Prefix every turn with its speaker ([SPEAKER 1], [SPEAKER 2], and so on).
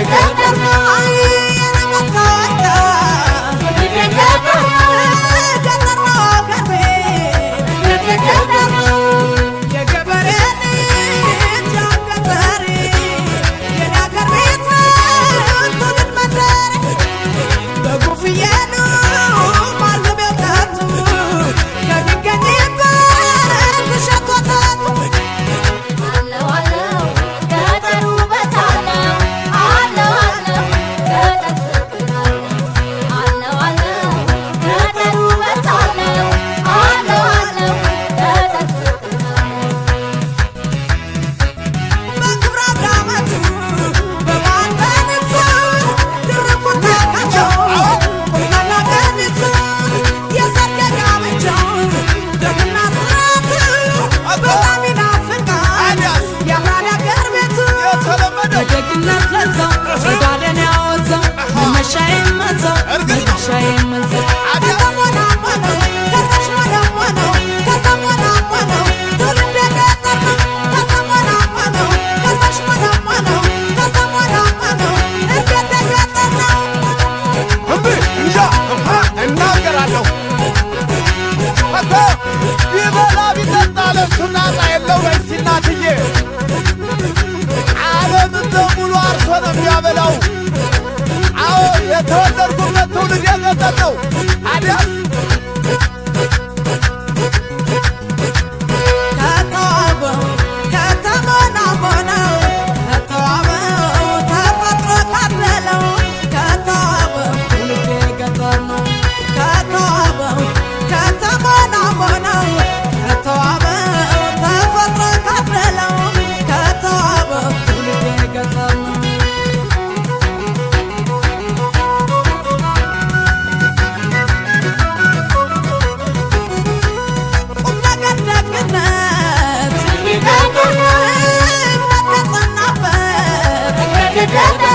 [SPEAKER 1] ገጠር ነው። አይ የመታወቂያ ትውልዴ ገጠር ነው። ገጠር ነው አገሬ ትውልዴ ገጠር ነው። የገበሬ ልጅ ገጠሬ የኔ አገር ቤት ትውልድ መንደሬ በጉፍየሉ ማለቢያው ከብቱ ከሚገኝበት እሸት ወተቱ።
[SPEAKER 2] አለው አለው ገጠሩ ውበት አለው፣ አለው አለው ገጠር ፍቅር አለው፣ አለው አለው ገጠሩ ውበት አለው፣ አለው አለው ገጠር ፍቅር አለው።
[SPEAKER 1] በክብረ አውደ ዓመቱ በበዓል በንግሱ ድርብ ኩታ ቁምጣና ቀሚሱ የሰርግ ጋብቻው ደግና ስርዓቱ በጣም ይናፍቃል ያምራል ያገር ቤቱ።
[SPEAKER 3] የተለመደው።
[SPEAKER 1] በደግነት ለዛው ጸዳለን ያወዛው መነሻዬ መንዛው መነሻዬ መንዛው ከተሞናሞነው ከተሽሞነሞነው ከተሞናሞነው ትውልዴ ገጠር ነው። ከተሞናሞነው ከተሽሞነሞነው ከተሞናሞነው እድገቴ ገጠር ነው።
[SPEAKER 3] እምቢ እንጃ እምሃ እናገራለሁ። እኮ ቢበላ ቢጠጣ ለእሱ ጣጣ የለው። በይሲ እናትዬ ዓለምን በሙሉ አርሶ ነው የሚያበላው። አዎ የተወለድኩበት ትውልድ የገጠር ነው። ታዲያስ።
[SPEAKER 1] ከተዋበው ከተሞናሞነው ከተዋበው ተፈጥሮ ካደለው ከተዋበው ትውልዴ ገጠር ነው። ከተዋበው ከተሞናሞነው ከተዋበው ተፈጥሮ ካደለው ከተዋበው ትውልዴ ገጠር ነው። ቁም ነገር ደግነት
[SPEAKER 2] ገጠር ነው።
[SPEAKER 1] እምነት የጸናበት
[SPEAKER 2] ገጠር